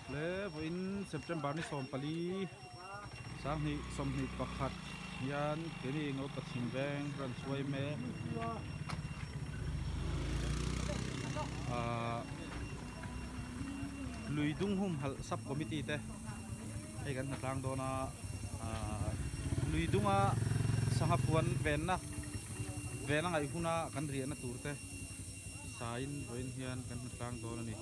Le vawiin September ni 14 2021 hian keini Ngopa Thingveng ran hruai mek ahh lui dung humhalh sub committee te hei kan hnatlang dawn a ahh lui dunga sangha puan venna ven a ngaih huna kan riahna tur te saiin vawiin hian kan hnatlang dawn a ni.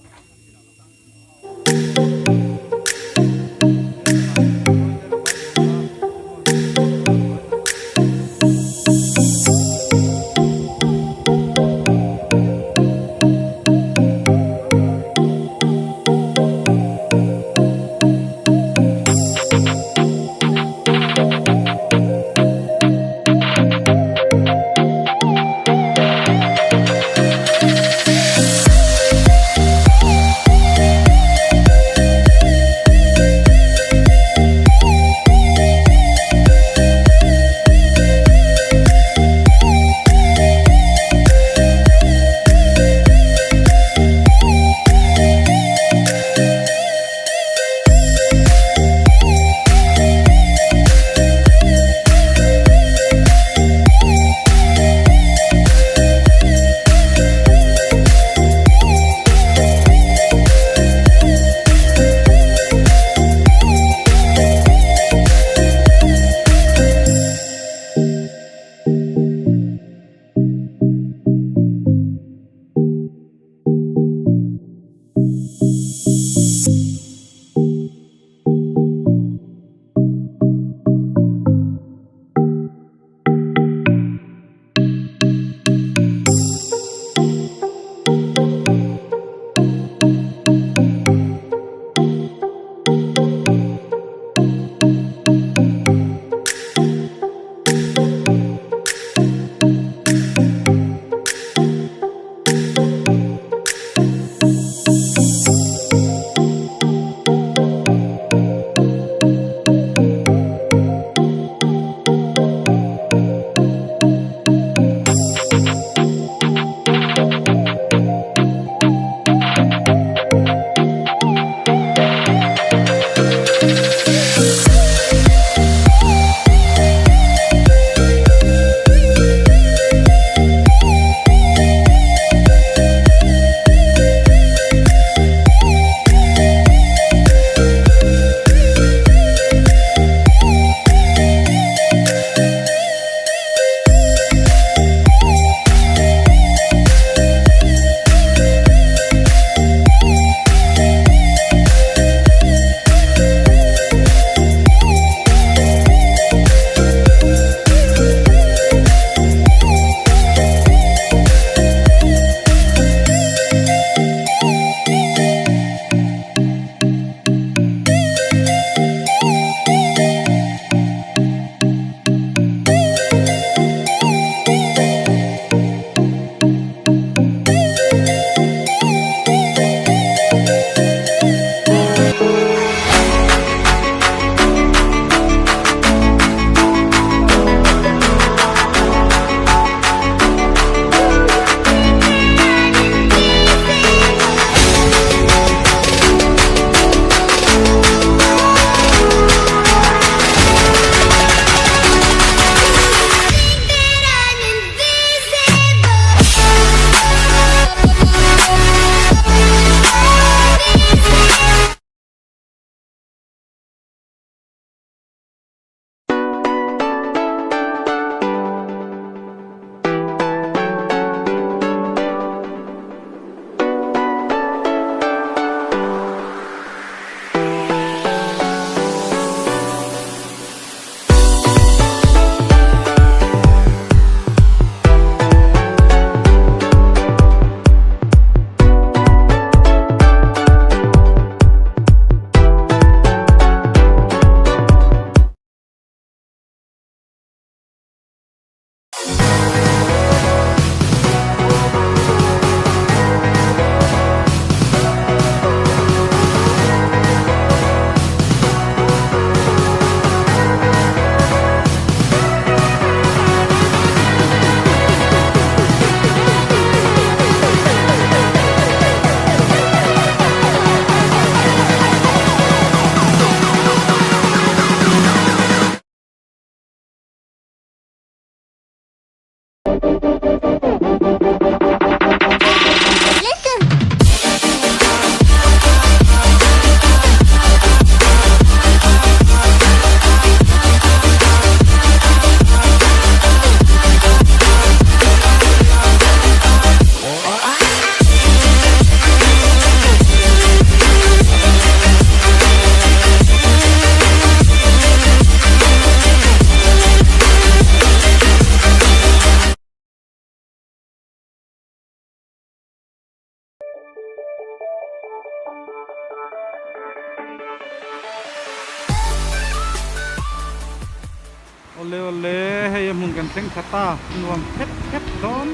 Awle awle hei a hmun kan thleng khat a nuam phet phet dawn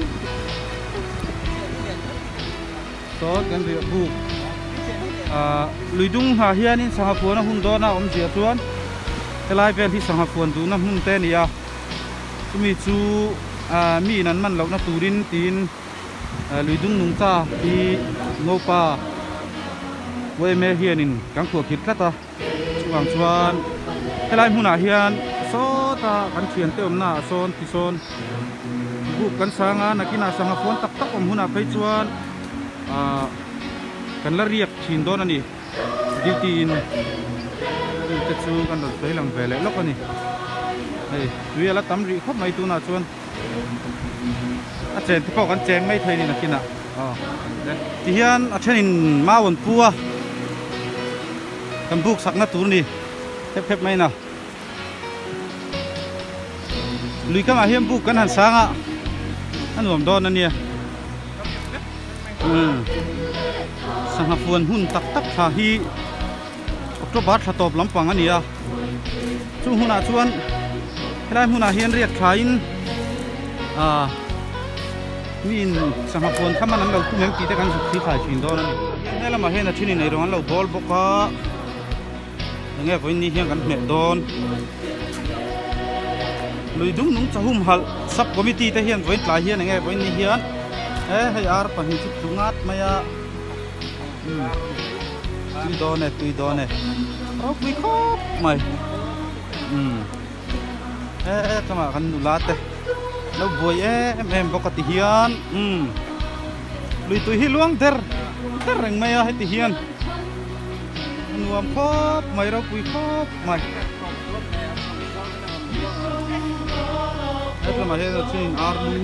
sawn kan riah buk ah lui dung hnah hianin sangha fuan a hun dawn a awmzia chuan helai vel hi sangha fuan duhna hmun te a ni a chumi chu ah mi in an man lohna turin tiin lui dung nungcha hi ngopa yma hianin kan khuahkhirh tlat a. Chuvang chuan helai hmunah hian sawta kan thiante awmna ah sawn tisawn buk kan sang a, nakinah sangha fuan tak tak awm hunah phei chuan ahh kan la riak thin dawn a ni. Duty in te chu kan rawn sawi lang ve leh lawk a ni. Hei tui a la tam rih khawp mai tunah chuan a chen te pawh kan cheng mai thei a ni nakinah aw tihian a thenin mau an pu a. Kan buk sakna tur ni khep khep mai na. Lui kamah hian buk kan han sang a, a nuam dawn a nia. Umm sangha fuan hun tak tak thla hi October thla tawp lampang a ni a. Chung hunah chuan helai hmunah hian riak thlain ah mi in sangha puan kha man an lo tum em tih te kan zuk thli thlai thin dawn a ni. He lamah hian a then in eirawng an lo bawl bawk a, enge vawiin ni hian kan hmeh dawn. Lui dung nung chahum halh sub committee te hian vawiin tlai hian enge vawiin ni hian he hei ar pahnih chu tlu ngat mai a. Umm tui dawn e tui dawn e ropui khawp mai umm he tlangah kan nula te lo buai em em bawk a ti hian umm lui tui hi luang der der reng mai a heti hian a nuam khawp mai ropui khawp mai he tlangah hian a thenin ar lu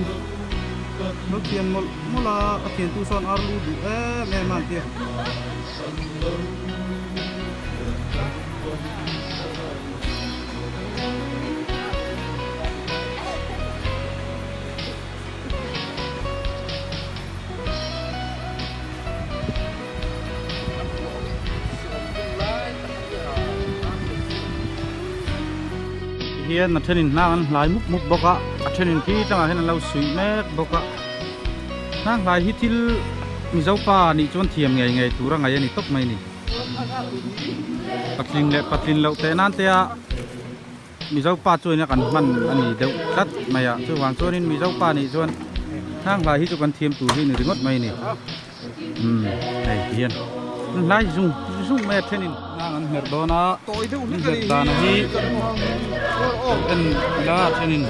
lo thian mawlh. Mawla a thiantu sawn ar lu duh em em a an ti a. Hian a thenin hnang an hlai mup mup bawk a, a thenin khi tlangah hian an lo suih mek bawk a. Hnanghlai hi thil Mizo pa nih chuan thiam ngei ngei tur a ngaih a ni tawp mai a ni. Patlin leh patlin loh teh nan te a Mizo pa chuan a kan hman a ni deuh tlat mai a, chuvang chuanin Mizo pa nih chuan hnanghlai hi chu kan thiam tur hi a ni ringawt mai a ni. Umm hei ti hian hnanghlai zung zung mai a thenin hnang an hmerh dawn a, an hmerh dan hi en ila a thenin.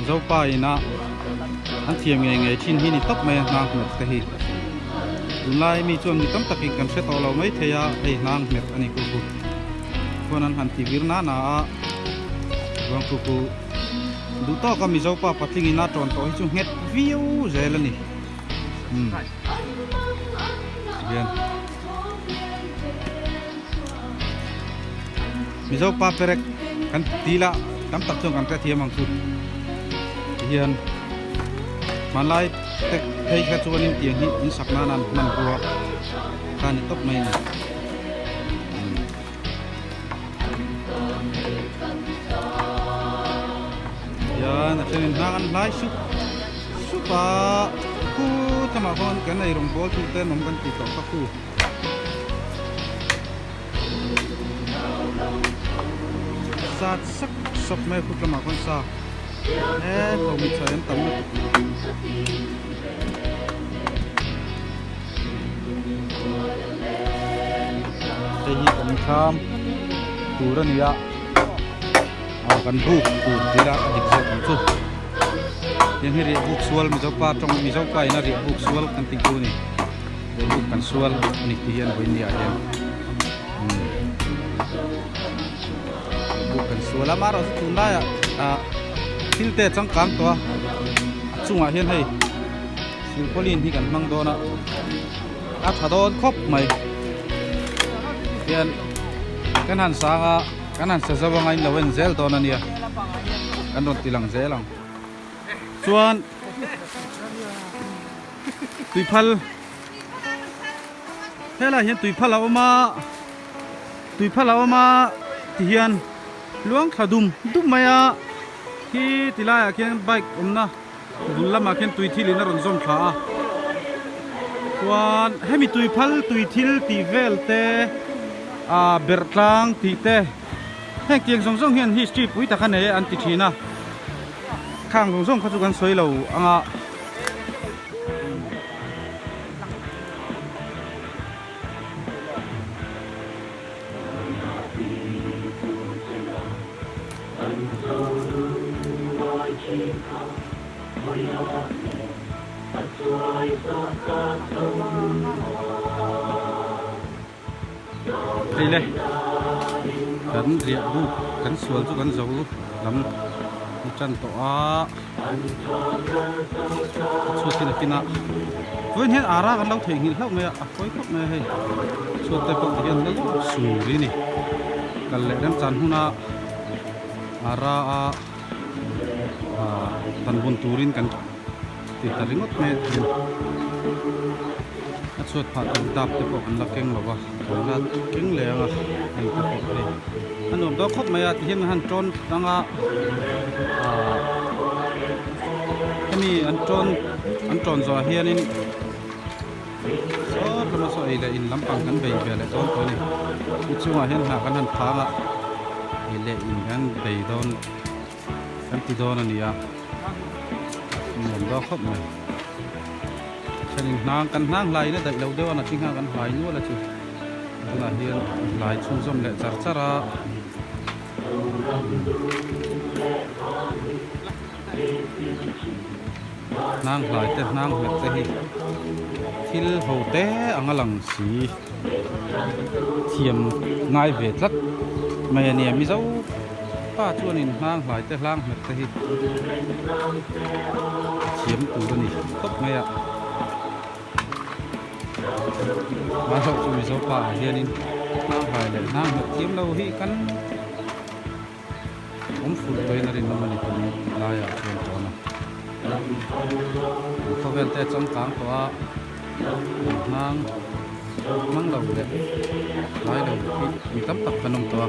Zopa ina an thiam ngei ngei thin hi ni tawp mai a hnang hmet te hi. Tunlai mi chuan mi tam takin kan hre tawh lo mai thei a, hei hnang hmet a ni ku ku. Khuan an han ti vir nana a, chuan ku ku duh tawka Mizopa patling ina tawn tawh hi chu nghet viau zel a ni. Umm tihian Mizopa perek kan ti la tam tak chuan kan hrethiam ang chu tihian hmanlai te phei kha chuanin tiang hi in sak nan an hman rua kha a ni tawp mai a ni. Hian a thenin hnang an hlai sup sup a khu tlangah khawn kan ei rawng bawl tu te an awm kan tih tawh kha khu. Sat sek sawk mai a khu tlangah khawn sa he tho mitchai an tam lutuk. Hei hi kan thlam tur a ni a ah kan buk tur tih ila a dik zawk ang chu tiang hi riah buk sual mizo pa tawng mizo pa in a riah buk sual kan tih chu a ni riah buk kan sual a ni tih hian vawiin ni ah hian umm riah buk kan sual a amaherawhchu tunlaiah ah thil te a changkang tawh a a chungah hian hei. Silpauline hi kan hmang dawn a a tha dawn khawp mai hian kan han sang a kan han sa zo anga in lo en zel dawn a nia kan rawn ti lang zel ang chuan tuiphal helaiah hian tuiphal a awm a tuiphal a awm a ti hian. Luang thla dum dum mai a, khi ti laiah khian bike awmna bul lamah khian tui thil in a rawn zawm thla a, chuan hemi tui phal tui thil tih vel te ah berh tlang tih te heng tiang zawng zawng hian history pui tak a nei an ti thin a, khang zawng zawng kha chu kan sawi lo ang a. Hei le kan riah buk kan sual chu kan zo lam ni tan tawh a a chhuat hi nakin a vawiin hian ara kan lo theihnghilh hlauh mai a a fawi khawp mai a hei chhuat te pawh tihian la lawk sur hi a ni kal leh remchan huna ara a ah tan bun turin kan ti ta ringawt mai a tin a chhuat phah tur dap te pawh kan la keng lo va kan la keng leh ang a heng te pawh hei a nuam dawn khawp mai a tihian an han tawn ang a ah hemi an tawn an tawn zawhah hianin sawt lama saw ei leh in lampang kan bei ve leh dawn tawh a ni ni chungah hian hnah kan han phang a ei leh in kan bei dawn kan ti dawn a ni a nuam dawn khawp mai thenin hnang kan hnang hlai in a daih lo deuh a nakin kha kan hlai nual a chu tunah hian hlai chhunzawm leh char char a. Hnang hlai te hnang hmet te hi thil ho te ang a lang si thiam ngai ve tlat mai a nia Mizo pa chuanin hnang hlai te hlang hmet te hi a thiam tur a ni khawp mai a mahlo chu Mizo pa ah hianin hnang hlai leh hnang hmet thiam lo hi kan Awm fur tawhin a rinawm a ni tun laiah chuan tawn a. An khawvel te a changkang tawh a, an hnang hmang lo leh hlai lo hi mi tam tak kan awm tawh a.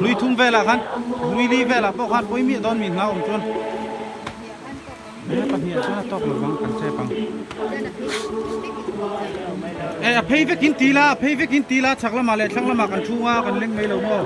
Lui thum velah khan lui li velah pawh khan pawi miah dawn mi hna awm chuan he pahnih ah chuan a tawk lo vang kan chep ang e a phei vek in ti la a phei vek in ti la chhak lamah leh thlang lamah kan thu a kan leng mai lo maw.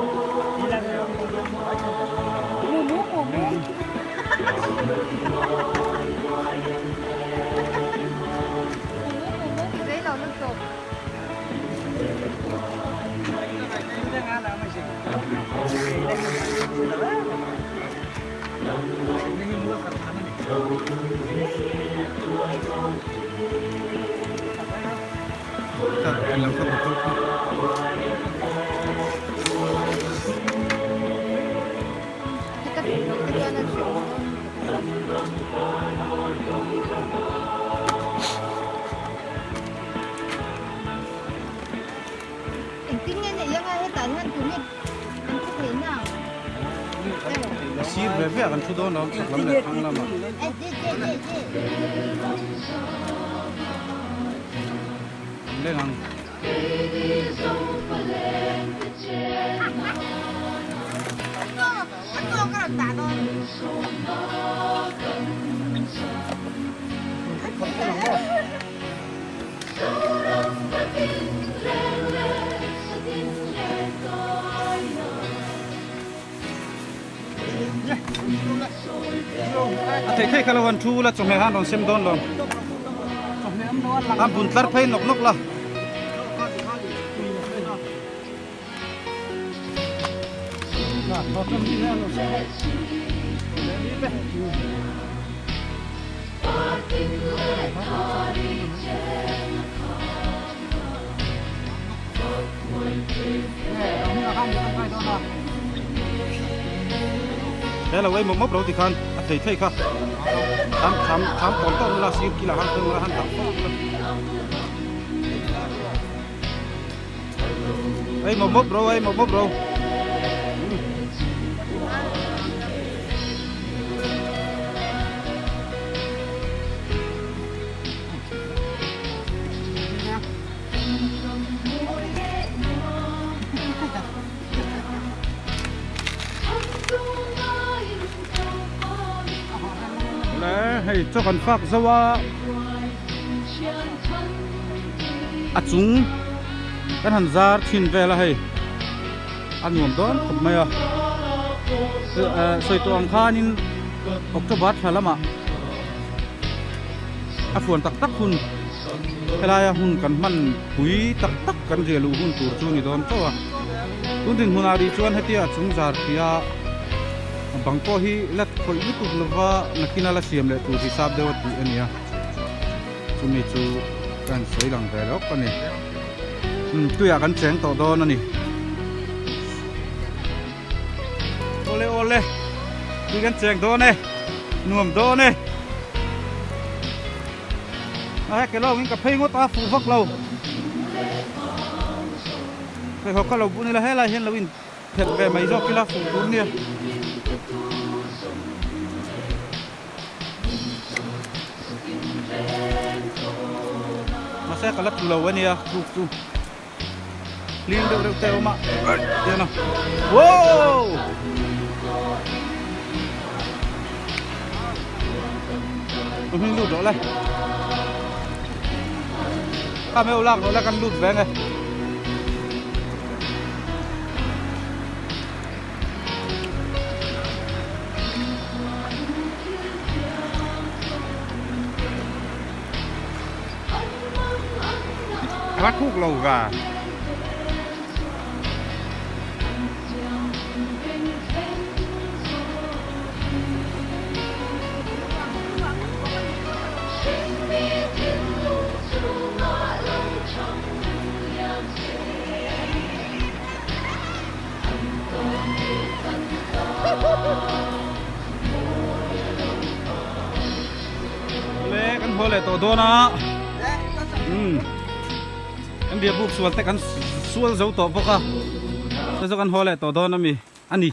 Engtin nge neih anga hetah hian tunge an thu thei na ang? A sir ve ve a kan thu dawn lo chhak lam leh thlang lamah. An leng ang. A thei thei kha lo han thu la chawhmeh han rawn sem dawn lo. A bun tlar phei nawk nawk la. He lo ei mawp mawp lo tikhan a thei thei kha tham tham tham tawn tawn ula sir kilah han thun ula han dah fawk ula. Ei mawp mawp ro ei mawp mawp ro. Le hei chaw kan fak zo a a chung kan han zar chhin vel a hei a nuam dawn khawp mai a sawi tawh ang khanin October thla lamah a fuan tak tak hun. Helaia hun kan hman pui tak tak kan riah luh hun tur chu ni dawn chauh a. Tun dinhmunah rih chuan hetia a chung zar thih a, bang pawh hi la khawih lutuk lova nakina la siam leh tur hisap deuh a tih a ni a. Chumi chu ka han sawi lang ve lawk a ni. Umm tuiah kan cheng tawh dawn a ni. Awle awle tui kan cheng dawn e, nuam dawn e. A heke lo in ka phei ngawt a fuh vak lo. Pheikhawk kha lo bun ila helai hian lo in phelh ve mai zawk ila fuh tur nia. Mahse ka la tlu lo ania thuk chu. Hlim deuh deuh te a awm a tiang a wow ka hming lut rawh le kha meuh lak rawh le kan lut ve nge. A thuk lo va. Le kan haw leh tawh dawn a umm kan bia buk sual te kan sual zo tawh bawk a chu chu kan haw leh tawh dawn a mi a ni.